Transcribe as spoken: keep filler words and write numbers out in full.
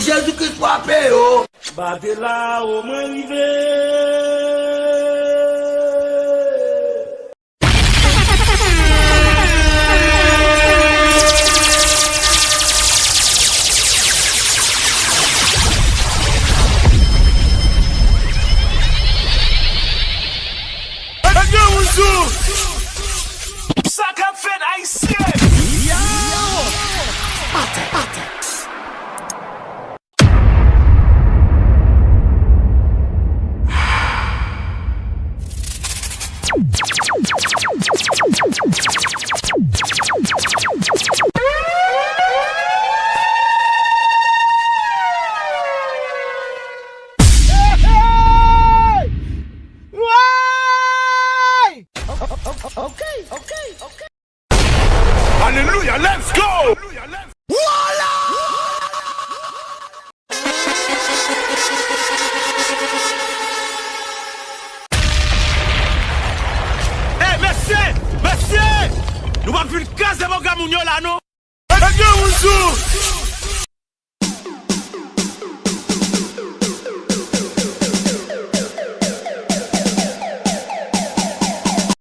Jezi Kris frape yo. Batela o mwen rive. Sa k ap fèt, Ayisyen? Yo! Pata, pata. Alelouya, let's go! Ey, mesye! Mesye! Nou p ap vin kraze pwogram moun yo la, non! Mesye, bonjou!